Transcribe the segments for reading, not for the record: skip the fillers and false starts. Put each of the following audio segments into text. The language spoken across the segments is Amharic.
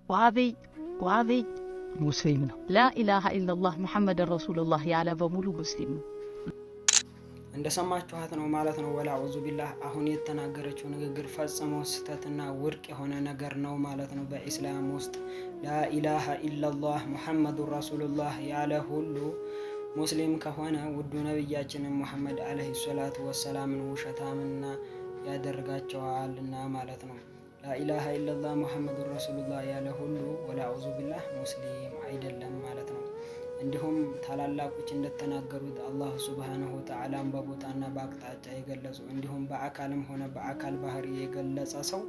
ወሃቢይ ወሃቢይ ሙስሊም ነው። لا إله إلا الله محمد رسول الله ያለ በሙሉ ሙስሊም ነው። እንደሰማችኋት ነው ማለት ነው። والعياذ بالله አሁን የተናገረችው ንግግር ፈጽሞ ስህተትና ውድቅ የሆነ ነገር ነው ማለት ነው። በኢስላም ውስጥ لا إله إلا الله محمد رسول الله ያለ ሁሉ ሙስሊም ከሆነ ውዱ ነቢያችንን ሙሐመድ عليه الصلاة والسلام ን ውሸታምና ያደርጋቸዋልና ማለት ነው። لا إله إلا الله محمد رسول الله ያለ ሁሉ والعياذ بالله ሙስሊም አይደለም ማለት ነው። እንዲሁም ታላላቆች እንደተናገሩት አላህ سبحانه وتعالى ን በቦታና በአቅጣጫ የገለጹ እንዲሁም በአካልም ሆነ በአካል ባህሪ የገለጸ ሰው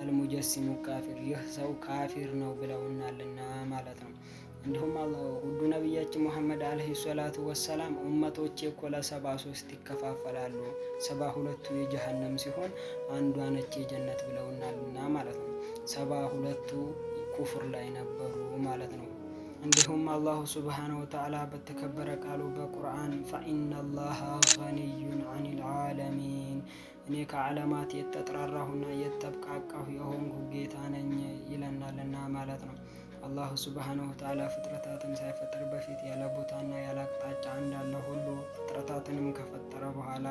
المجسم كافر፣ ይህ ሰው ካፊር ነው ብለውናልና ማለት ነው። እንዲሁም ውዱ ነቢያችን ሙሐመድ عليه الصلاة والسلام ኡመቶቼ እኮ ለ73 ይከፋፈላሉ፣ 72ቱ የጀሀነም ሲሆን አንዷ ነች የጀነት ብለውናልና ማለት ነው። 72ቱ ኩፍር ላይ ነበሩ ማለት ነው። እንዲሁም አላሁ سبحانه وتعالى በተከበረ ቃሉ በቁርአን فإن الله غني عن العالمين እኔ ከዓለማት የተጥራራሁና የተብቃቃሁ የሆንኩ ጌታ ነኝ ይለናልና ማለት ነው። አላሁ سبحانه وتعالى ፍጥረታትን ሳይፈጥር በፊት ያለ ቦታና ያለ አቅጣጫ እንዳለ ሁሉ ፍጥረታትንም ከፈጠረ በኋላ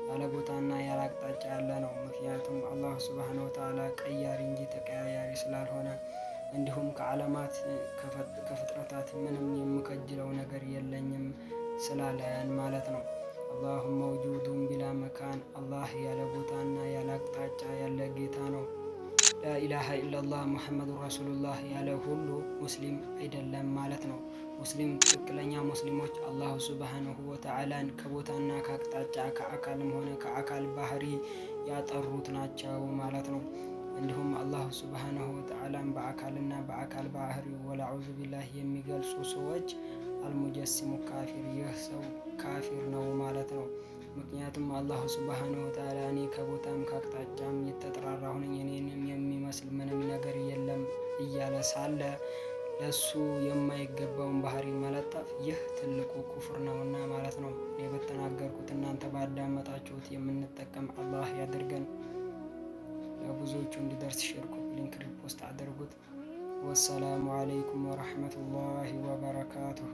ያለ ቦታና ያለ አቅጣጫ ያለ ነው። ምክንያቱም አላሁ سبحانه وتعالى ቀያሪ እንጂ ተቀያያሪ ስላልሆነ እንዲሁም ከዓለማት ከፍጥረታት ምንም የምከጅለው ነገር የለኝም ስላለን ማለት ነው። الله موجود بلا مكان፣ አላህ ያለ ቦታና ያለ አቅጣጫ ያለ ጌታ ነው። لا إله إلا الله محمد رسول الله ያለ ሁሉ ሙስሊም አይደለም ማለት ነው። ሙስሊም ትክክለኛ ሙስሊሞች አላሁ سبحانه وتعالى ን ከቦታና ከአቅጣጫ ከአካልም ሆነ ከአካል ባህሪ ያጠሩት ናቸው ማለት ነው። እንዲሁም አላሁ سبحانه وتعالى ን በአካልና በአካል ባህሪ والعياذ بالله የሚገልጹ ሰዎች المجسم كافر፣ ይህ ሰው ካፊር ነው ማለት ነው። ምክንያቱም አላሁ سبحانه وتعالى እኔ ከቦታም ከአቅጣጫም የተጠራራሁ ነኝ እኔንም የሚመስል ምንም ነገር የለም እያለ ሳለ ለሱ የማይገባውን ባህሪ መለጠፍ ይህ ትልቁ ኩፍር ነውና ማለት ነው። እኔ በተናገርኩት እናንተ ባዳመጣችሁት የምንጠቀም አላህ ያድርገን። ለብዙዎቹ እንዲደርስ share፣ copy link፣ repost አድርጉት። والسلام عليكم ورحمة الله وبركاته።